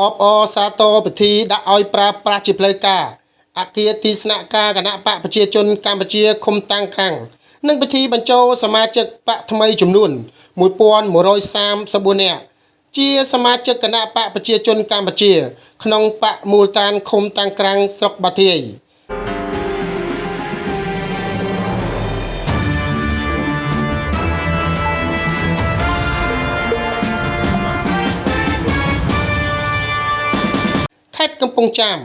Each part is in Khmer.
អបអរសាទរពិធីដាក់ឲ្យប្រើប្រាស់ជាផ្លូវការអគារទីស្នាក់ការគណៈបកប្រជាជនកម្ពុជាឃុំតាំងក្រាំងនិងពិធីបញ្ចូលសមាជិកបកថ្មីចំនួន1134នាក់ជាសមាជិកគណៈបកប្រជាជនកម្ពុជា ក្នុងបកមូលដ្ឋានឃុំតាំងក្រាំងស្រុកបាធាយ ខេត្តកំពង់ចាម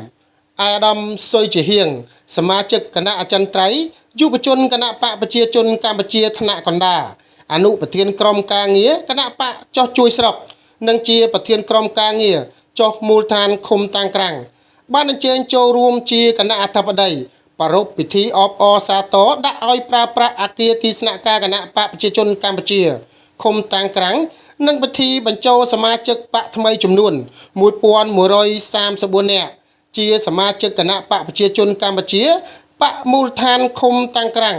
អាយដាមសុយជាហៀងសមាជិកគណៈអចិន្ត្រៃយ៍យុវជនគណៈបកប្រជាជនកម្ពុជាថ្នាក់កណ្ដាលអនុប្រធានក្រុមការងារគណៈបកចោះជួយស្រុកនិងជាប្រធានក្រុមការងារចុះមូលដ្ឋានឃុំតាំងក្រាំងបានអញ្ជើញចូលរួមជាគណៈអធិបតីប្រារព្ធពិធីអបអរសាទរដាក់ឲ្យប្រើប្រាស់អគារទីស្នាក់ការគណៈបកប្រជាជនកម្ពុជាឃុំតាំងក្រាំងនិងពិធីបញ្ចូលសមាជិកបកថ្មីចំនួន1134នាក់ជាសមាជិកគណៈបកប្រជាជនកម្ពុជាបកមូលដ្ឋានឃុំតាំងក្រាំង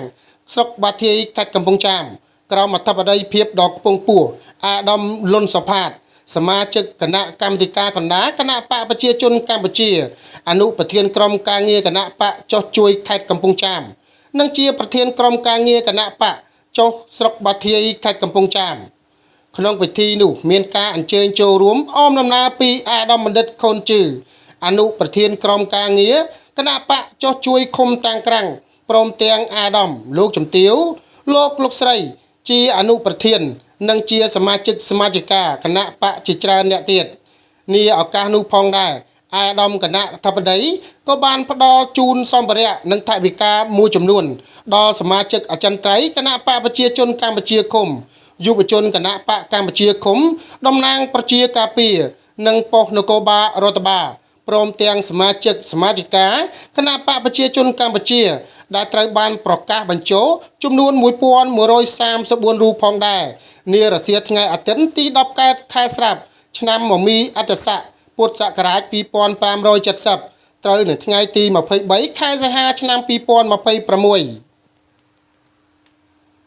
ស្រុកបាធាយខេត្តកំពង់ចាមក្រោមអធិបតីភាពដ៏ខ្ពង់ខ្ពស់អាដាមលុនសុផាតសមាជិកគណៈកម្មាធិការកណ្ដាលគណៈបកប្រជាជនកម្ពុជាអនុប្រធានក្រុមការងារគណៈបកចុះជួយខេត្តកំពង់ចាមនិងជាប្រធានក្រុមការងារគណៈបកចុះស្រុកបាធាយខេត្តកំពង់ចាមក្នុងពិធីនោះមានការអញ្ជើញចូលរួមអមដំណើរពីអាដាមបណ្ឌិតខុនជឺអនុប្រធានក្រុមការងារគណៈបកចុះជួយឃុំតាំងក្រាំងព្រមទាំងអាដាមលោកជំទាវលោកលោកស្រីជាអនុប្រធាននិងជាសមាជិកសមាជិកាគណៈបកជាច្រើនអ្នកទៀតនាឱកាសនោះផងដែរអាដាមគណៈអធិបតីក៏បានផ្ដល់ជូនសម្ភារៈនិងថវិកាមួយចំនួនដល់សមាជិកអចិន្ត្រៃយ៍គណៈបកប្រជាជនកម្ពុជាឃុំយុវជនគណៈបកកម្ពុជាឃុំតំណាងប្រជាការពារនិងប៉ុស្តិ៍នគរបាលរដ្ឋបាលព្រមទាំងសមាជិកសមាជិកាគណៈបកប្រជាជនកម្ពុជាដែលត្រូវបានប្រកាសបញ្ចូលចំនួន1134រូបផងដែរនារសៀលថ្ងៃអាទិត្យទី10កើតខែស្រាប់ឆ្នាំមមីអត្តស័កពុទ្ធសករាជ2570ត្រូវនៅថ្ងៃទី23ខែសីហាឆ្នាំ2026។